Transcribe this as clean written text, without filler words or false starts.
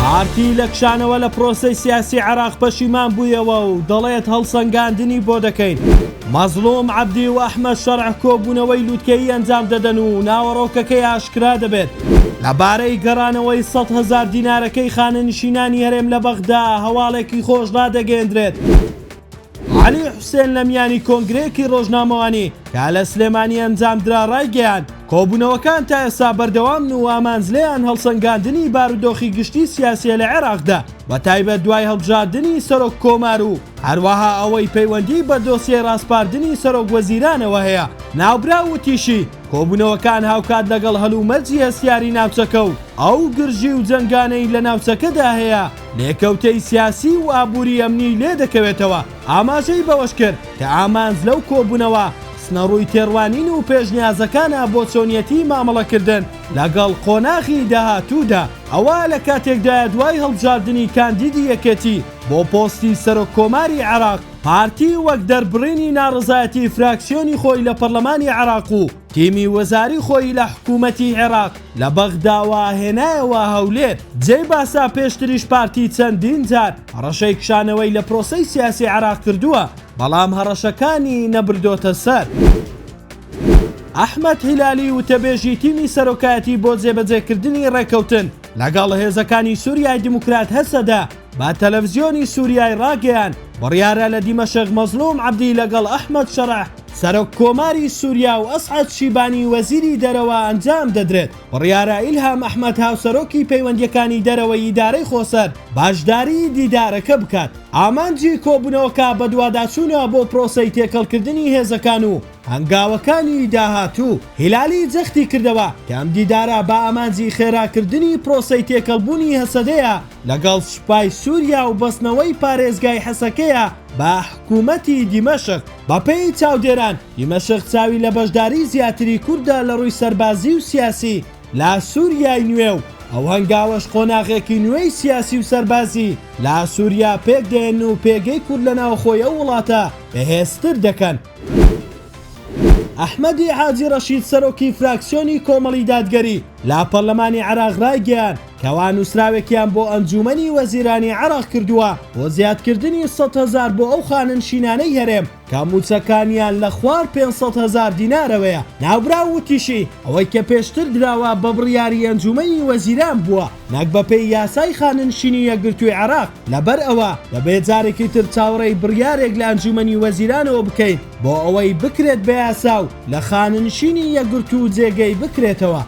پارتی لە کشانەوە لە پرۆسەی سیاسی عێراق پەشیمان بوویەوە و دەڵێت هەڵسەنگاندنی بۆ دەکەین. مەزڵوم عەبدی و ئەحمەد شەرع کۆبوونەوەی لوتکەیی ئەنجام دەدەن و ناوەڕۆکەکەی ئاشکرا دەبێت. لەبارەی گەڕانەوەی 100,000 دینارەکەی خانەنشینانی هەرێم لە بەغدا هەواڵێکی خۆش ڕادەگەیەندرێت. عەلی حوسێن لە میانی کۆنگرەیەکی ڕۆژنامەوانی کە لە سلێمانی ئەنجامدرا ڕایگەیاند، کۆبوونەوەکان تا ئێستا بەردەوامن و ئامانج لێیان هەڵسەنگاندنی بارودۆخی گشتی سیاسیە لە عێراقدا بەتایبەت دوای هەڵبژاردنی سەرۆک کۆمار و هەروەها ئەوەی پەیوەندی بە دۆسیەی ڕاسپاردنی سەرۆک وەزیرانەوە هەیە. ناوبراو وتیشی، کۆبوونەوەکان هاوکات لەگەڵ هەلومەرجی هەستیاری ناوچەکە و ئەو گرژی و جەنگانەی لە ناوچەکەدا هەیە، لێکەوتەی سیاسی و ئابووری ئەمنی لێدەکەوێتەوە. ئاماژەی بەوەشکرد کە ئامانج لەو کۆبوونەوە خستنەڕووی تێڕوانین و پێشنیازەکانە بۆ چۆنیەتی مامەڵەکردن لەگەڵ قۆناغی داهاتوودا. ئەوە لە کاتێکدایە دوای هەڵبژاردنی کاندیدی یەکێتی بۆ پۆستی سەرۆک کۆماری عێراق، پارتی وەک دەربڕینی ناڕەزایەتی فراکسیۆنی خۆی لە پەرلەمانی عێراق و تیمی وەزاری خۆی لە حکوومەتی عێراق لە بەغداوە هێنایەوە هەولێر. جێی باسە پێشتریش پارتی چەندین جار هەڕەشەی کشانەوەی لە پرۆسەی سیاسی عێراق کردووە، بەڵام هەڕەشەکانی نەبردۆتە سەر. ئەحمەد هیلالی وتەبێژی تیمی سەرۆکایەتی بۆ جێبەجێکردنی ڕێککەوتن لەگەڵ هێزەکانی سوریای دیموکرات هەسەدە بە تەلەفزیۆنی سوریای ڕاگەیاند، بڕیارە لە دیمەشق مەزڵوم عەبدی لەگەڵ ئەحمەد شەرع سەرۆک کۆماری سوریا و ئەسعەد شیبانی وەزیری دەرەوە ئەنجام دەدرێت. بڕیارە ئیلهام ئەحمەد هاوسەرۆکی پەیوەندییەکانی دەرەوەی ئیدارەی خۆسەر بەشداری دیدارەکە بکات. ئامانجی کۆبوونەوەکە بەدواداچوونە بۆ پرۆسەی تێکەڵکردنی هێزەکان و هەنگاوەکانی داهاتوو. هیلالی جەختی کردەوە کە ئەم دیدارە بە ئامانجی خێراکردنی پرۆسەی تێکەڵبوونی هەسەدەیە لەگەڵ سوپای سووریا و بەستنەوەی پارێزگای حەسەکەیە بە حکوومەتی دیمەشق. بەپێی چاودێران، دیمەشق چاوی لە بەشداری زیاتری کوردە لە ڕووی سەربازی و سیاسی لە سووریای نوێ و ئەو هەنگاوەش قۆناغێکی نوێی سیاسی و سەربازی لە سووریا پێکدەهێنن و پێگەی کورد لە ناوخۆی ئەو وڵاتە بەهێزتر دەکەن. ئەحمەدی حاجی ڕەشید سەرۆکی فراکسیۆنی کۆمەڵی دادگەری لە پەرلەمانی عێراق ڕایگەیاند کەوا نووسراوێکیان بۆ ئەنجوومەنی وەزیرانی عێراق کردووە بۆ زیادکردنی 100,000 بۆ ئەو خانەنشینانەی هەرێم کە مووچەکانیان لە خوار 500,000 دینارەوەیە. ناوبراو وتیشی، ئەوەی کە پێشتر دراوە بە بڕیاری ئەنجوومەنی وەزیران بووە نەک بەپێی یاسای خانەنشینی یەکگرتووی عێراق، لەبەر ئەوە دەبێت جارێکی تر چاوەڕێی بڕیارێک لە ئەنجوومەنی وەزیرانەوە بکەین بۆ ئەوەی بکرێت بە یاسا و لە خانەنشینی یەکگرتوو جێگەی بکرێتەوە.